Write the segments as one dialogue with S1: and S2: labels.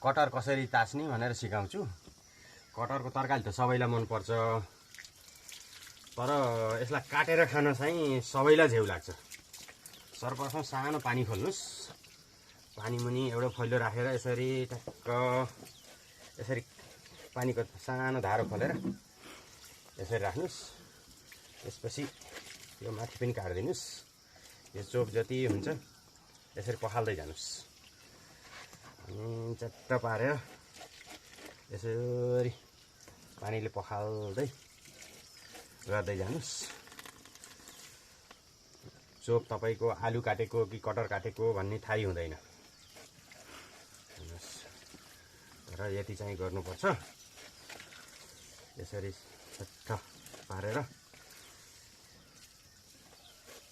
S1: Cutter कसरी तास्ने भनेर सिकाउँछु। कटरको तरकारी त सबैलाई मनपर्छ, तर यसलाई काटेर खान चाहिँ सबैलाई झेउ लाग्छ। सर्वप्रथम सानो पानी खोल्नुहोस्, पानी मुनि एउटा फैलो राखेर यसरी टक्क यसरी पानीको सानो धारो खोलेर यसरी राख्नुहोस्। त्यसपछि यो माथि पनि काट्दिनुस्, यो चोप जति हुन्छ यसरी पखाल्दै जानुस् अनि चट्ट पारेर यसरी पानीले पखाल्दै गर्दै जानुस्। चोप तपाईको आलु काटेको कि कटर काटेको भन्ने थाहै हुँदैन, र यति चाहिँ गर्नुपर्छ। यसरी चट्ट पारेर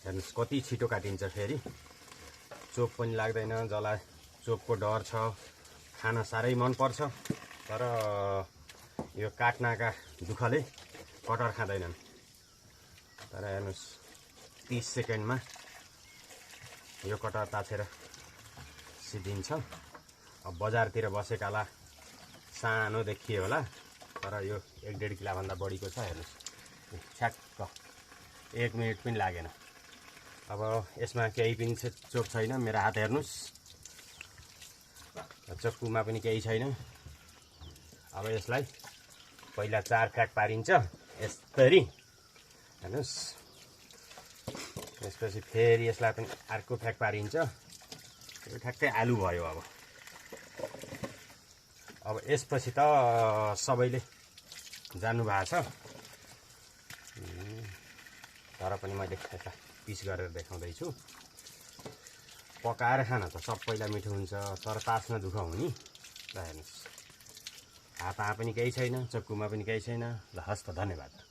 S1: हेर्नुहोस् कति छिटो काटिन्छ। फेरि चोप पनि लाग्दैन, जसलाई चोपको डर छ खान साह्रै मन पर्छ, तर यो काट्नका दुःखले कटर खाँदैनन्। तर हेर्नुहोस् 30 सेकेन्डमा यो कटर ताछेर सिद्धिन्छ। अब बजारतिर बसेकालाई सानो देखियो होला, तर यो 1-1.5 किलोभन्दा बढीको छ। हेर्नुहोस् ठ्याक्क 1 मिनट पनि लागेन। अब यसमा केही पनि चोप छैन, मेरो हात हेर्नुहोस्, चक्कुमा पनि केही छैन। अब यसलाई पहिला 4 फ्याक पारिन्छ यसरी, हेर्नुहोस्। त्यसपछि फेरि यसलाई पनि अर्को फ्याक पारिन्छ, यो ठ्याक्कै आलु भयो। अब यसपछि त सबैले जान्नु भएको छ, तर पनि मैले यसलाई पिस गरेर देखाउँदैछु। पकाएर खान त सबैलाई मिठो हुन्छ, तर तास्न दुःख हुने। ल हेर्नुहोस्, हातमा पनि केही छैन, चक्कुमा पनि केही छैन। ल हस् त, धन्यवाद।